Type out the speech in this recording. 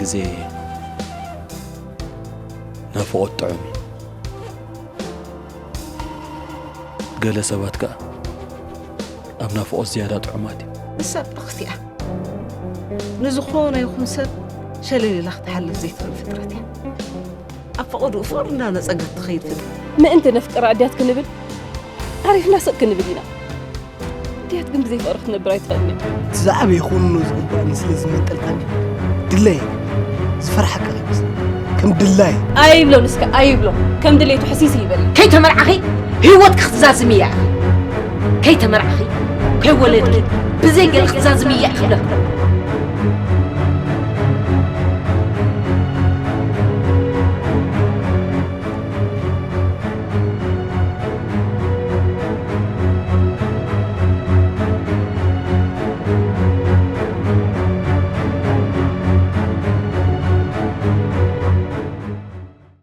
ግዜ ናፍቖት ጥዑም እዩ። ገለ ሰባት ከኣ ኣብ ናፍቖት ዝያዳ ጥዑማት እዮም። ንሳ ጥርኽቲ እያ። ንዝኾነ ይኹን ሰብ ሸለል ኢላ ክትሓልፍ ዘይትኽእል ፍጥረት እያ። ኣብ ፈቐድኡ ፍቕሪ እንዳነጸገት ትኸይድ ፍጥረት። ምእንቲ ነፍቅራ ኣድያት ክንብል ዓሪፍና ስቕ ክንብል ኢና። ኣድያት ግን ብዘይ ፍቕሪ ክትነብር ኣይትኽእልን እያ። እቲ ዝዓበየ ክውንኖ ዝግባእኒ ስለ ዝመንጠልካኒ ድለየ ዝፈርሓካ ከይመስል ከም ድላይ ኣይብሎ ንስካ ኣይብሎ ከም ድሌቱ ሕሲስ ይበል። ከይተመርዓኺ ህይወትኪ ክትዛዝሚ እያ። ከይተመርዓኺ ከይወለድኪ ብዘይ ገለ ክትዛዝሚ እያ ይብለኪ።